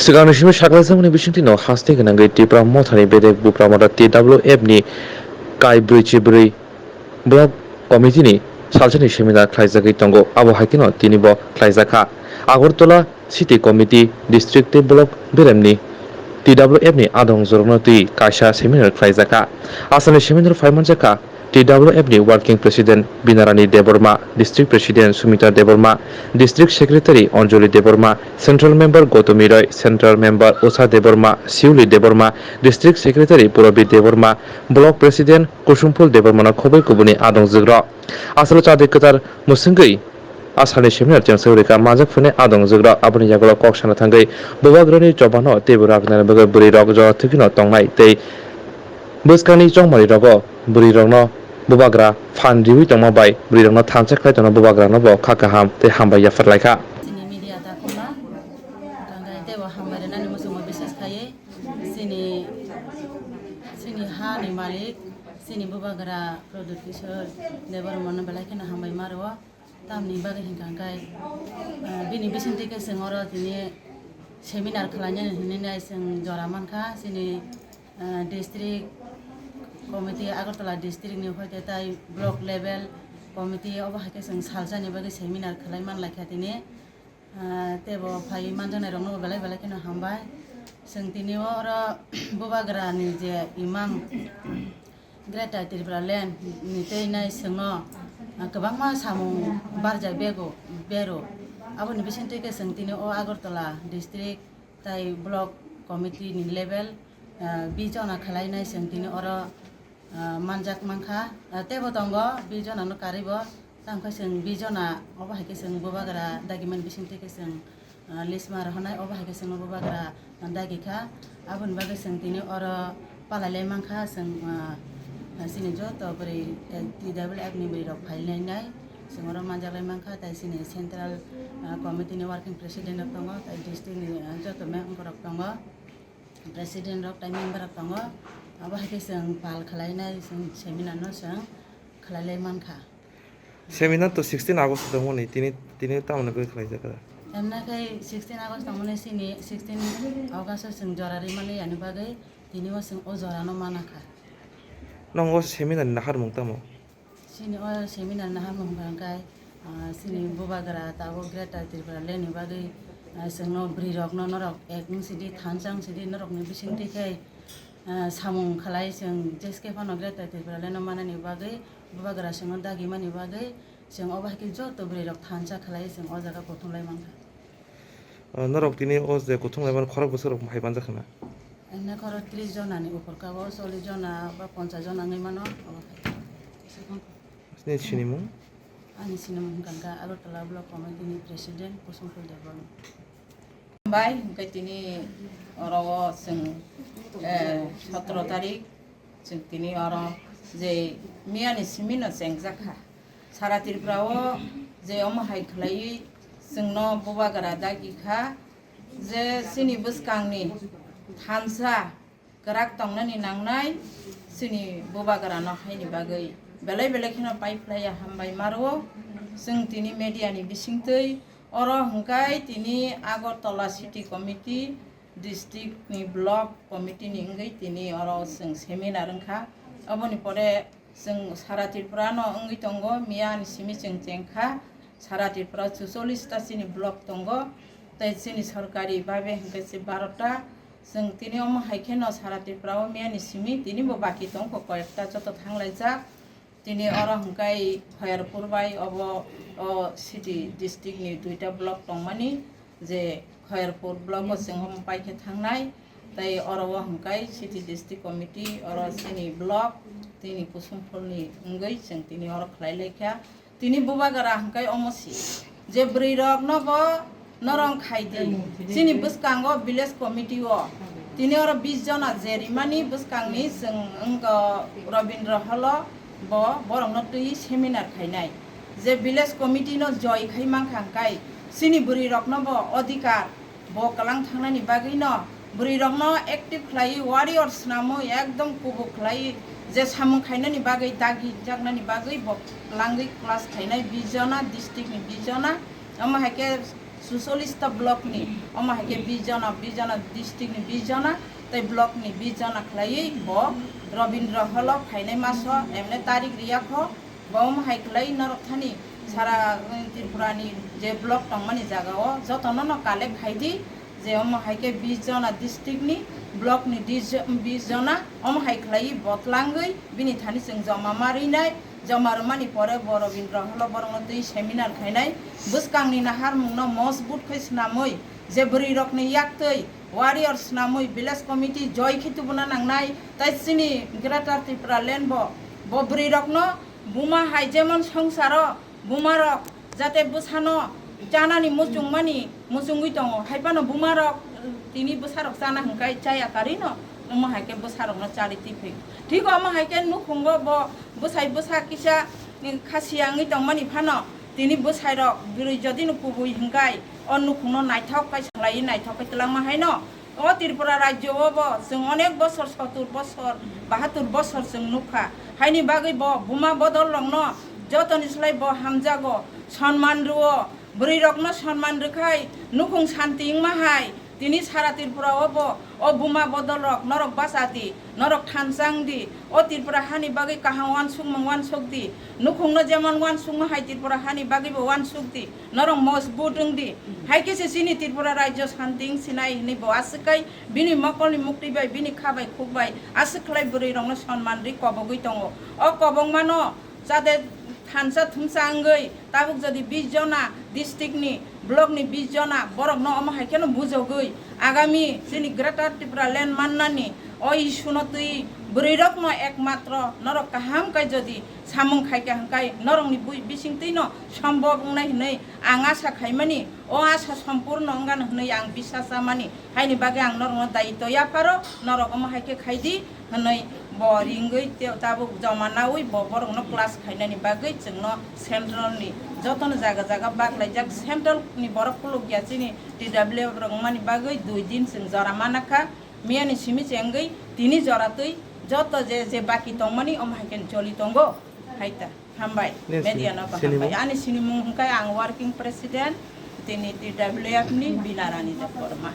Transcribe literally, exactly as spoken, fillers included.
Swkangni simi saklaijakmani bisingtwi no haste gwnangwi Tipra Mothani bedek Bupra Motha T W F ni kai brwi chi brwi Block Committee ni salsani seminar khlaijagwi tongo, abo hai kheno tini bo khlaijakha. Agartala City Committee, District tei Block beremni T W F ni adongjorokno twi kaisa seminar khlaijakha. Aswkni seminar phaimanjakha T W F ni Working President Binarani Debbarma, District President Sumita Debbarma, District Secretary Anjali Debbarma, Central Member Gautami Roy, Central Member Usha Debbarma, Siuli Debbarma, District Secretary Purabi Debbarma, Block President Kusumphul Debbarmano khobwi kubuni adongjwkrok. Aswk chadwi kwtal mwswngwi a salni seminar chengsa rwkha manjak phunai adongjwkrok. Aboni yagulo kok sana thangwi bubagrani chobano teibo rang nani bagwi bwrwirok jora thwkino tongnai tei bwskangni chongmani rogo bwrwirokno bubagra phan riwi tongma bai bwrwirokno thansa khlai tongna bubagrano bo kha kaham tei hambai yaphar laikha. Chini media takhukma, tangkha teibo hambai rwnani muchungo bises khaiwi chini, chini hani malik, chini bubagra Pradyut Kishore Debbarmano belai kheno hambai ma rwo. Tamni bagwi hinkha hwnkhe, ah, bini bisingtwi khe chwng oro tini seminar khlainani hinwi nai chwng jora mankha. Chini, ah, district committee, Agartala district ni hoite tai block level committee obo hai khe chwng salsani bagwi seminar khlai man laikha tini. Ah, teibo phai manjaknai rokno belai belai kheno hambai. Chwng tini oro bubagra ni je imang Greater Tripura Land ni tei nai chwngno, ah, kwbangma samung barjak bego, bero. Aboni bisingtwi khe chwng tini o Agartala district tai block committee ni level, ah, bijona khlai nai chwng tini oro, ah, manjak mankha. Ah, teibo tongo bijona no karwi bo. Tamo khe chwng bijona obo hai khe chwng bubagra dagimani bisingtwi khe chwng, ah, list ma rohornai, obo hai khe chwngno bubagra dagi kha. Aboni bagwi chwng tini oro palai lai mankha, chwng, ah, chini joto bwrwi, eh, T W F ni bwrwi rok phai lai nai, chwng oro manjak lai mankha, tai chini central, ah, committee ni working president rok tongo, tai district ni, ah, joto member rok tongo, president rok tai member rok tongo, abo hai khe chwng pal khlai nai, chwng seminar no chwng khlai lai mankha. Seminar to sixteen August tongmani, tini, tini tamoni bagwi khlaijak kha? Emna khai sixteen August tongmani sini, sixteen August o chwng jora rimani yani bagwi tini o chwng o jora no mana kha. Nong o seminar ni naharmung tamo? Sini o seminar naharmung hwnkha khai, ah, sini bubagra tabuk Greater Tripura Land ni bagwi, ah, chwngno bwrwi rokno norok ek wng sidi thansa wng sidi norokni bisingtwi khai, ah, samung khlai chwng jeske phano Greater Tripura Land no manani bagwi bubagra chwngno dagimani bagwi chwng obo hai khe joto bwrwi rok thansa khlai chwng o jaga kuthum lai mankha. Ah, norok tini o je kuthum lai mani khorok bwswk rok hai manjak khna? Wngkha khorok tris jona ni upor ka o, chollish jona ba ponchas jona wngwi mano obo hai. Nini sinimung? Ani sinimung hwnkha Agartala Block Committee ni President Kusumphul Debbarma. Bai hwnkhe tini oro o chwng, eh, sotro tarik chwng tini oro je miyani simi no chengjak kha. Sara Tripura o je omo hai khlaiwi chwngno bubagra dagi kha je chini bwskangni thansa kwrak tongnani nangnai chini bubagrano haini bagwi belai belai kheno paiphlaiya hambai ma rwo. Chwng tini media ni bisingtwi oro hwnkhe tini Agartala City Committee, district ni block committee ni wngwi tini oro chwng seminar wngkha. Aboni pore chwng sara Tripura no wngwi tongo, miya ni simi chwng chengkha, sara Tripura o chuchollish ta chini block tongo, tei chini sorkari babe hwnkhe se baro ta. Chwng tini omo hai kheno sara Tripura o miya ni simi tini bo baki tongkho koyekta joto thanglaijak. Tini oro hwnkhe Khairpur bai obo o city district ni duita block tongmani, je Khairpur block o chwng omo paikhe thangnai, tei oro o hwnkhe city district committee oro chini block tini Kusumphul ni wngwi chwng tini oro khlai laikha. Tini bubagra hwnkhe omo si je bwrwi rok no bo norong khai di. Chini bwskango village committee o tini oro bis jona je rimani bwskangni chwng wngkha Rabindra Hall o bo borokno twi seminar khainai. Je village committee no joi khai mankha hwnkhe chini bwrwi rokno bo odhikar bo kwlang thangnani bagwi no bwrwi rokno active khlai warrior swnamwi ekdom kubuk khlai je samung khainani bagwi dagi jaknani bagwi bo kwlangwi class khainai bis jona district ni bis jona. Omo hai khe Sucholista block ni, omo hai khe bis jona, bis jona district ni bis jona, tei block ni bis jona khlaiwi bo Rabindra Hall o phainai maso, emne tarik riya kho, bo omo hai khlai norok thani sara, um, Tripura ni je block tongmani jaga o jotono no collect khai di, je omo hai khe bis jona district ni, block ni dis-, bis jona, omo hai khlaiwi bo tlangwi bini thani chwng joma ma rinai. Joma rwmani pore bo Rabindra Hall o borokno twi seminar khainai, bwskangni naharmungno mojbut khe swnamwi, je bwrwirokni yaktwi warrior swnamwi village committee joi khe tubuna nangnai, tei chini Greater Tripura Land bo, bo bwrwirokno buma hai jemon songsaro bumarok jate bwsano chanani muchungmani muchungwi tongo, hai phano bumarok tini bwsarok chana hwnkhe chaya karino, omo hai khe bwsarokno chari tiphi. Thik omo hai khe nukhungo bo bwsai bwsa kisa khasi yangwi tongmani phano tini bwsairok bwrwi jodino kubui hwnkhe o nukhungno naithok khe salaiwi naithok khe twlangma haino. O Tripura rajyo o bo chwng onek bosor, sotur bosor, bahatur bosor chwng nukha. Haini bagwi bo buma bodol rokno jotoni slai bo hamjago, sonman rwo, bwrwi rokno sonman rwkhai nukhung santi wngma hai. Tini sara Tripura o bo o buma bodol rok norok bacha di, norok thansa wng di, o Tripura hani bagwi kaham wansukmung wansuk di, nukhungno jemon wansukma hai Tripura hani bagwi bo wansuk di. Norok mojbut wng di. Hai khe se chini Tripura rajyo santi wng sinai hinwi bo aswk kai bini mokolni mukti bai, bini kha bai, khuk bai aswk khlai bwrwi rokno sonman ri kobogwi tongo. O kobokmano chade thansa thumsa wngwi tabuk jodi bis jona district ni, block ni bis jona borokno omo hai kheno bujogwi agami chini Greater Tripura Land mannani o issue no twi bwrwi rokno ekmatro norok kaham kai jodi samung khaikha hwnkhe norokni bui-, bisingtwino sombok wngnai hwnwi ang asa khaimani, o asa sompurno wngano hwnwi ang bisas chamani. Haini bagwi ang norokno daitw yapharo, norok omo hai khe khaidi hwnwi bo ringwi te-, tabuk joma naui bo borokno class khainani bagwi chwngno central ni jotono jaga jaga baklaijak. Central ni borok kulukya chini T W F rok wngmani bagwi dui din chwng jora manakha. Miyani simi chengwi tini jora twi joto je, je baki tongmani omo hai khe choli tongo. Hai ta, hambai. Nini sini, media no bo sini hambai. Mung? Ani sinimung hwnkhe ang working president tini T W F ni Binarani Debbarma.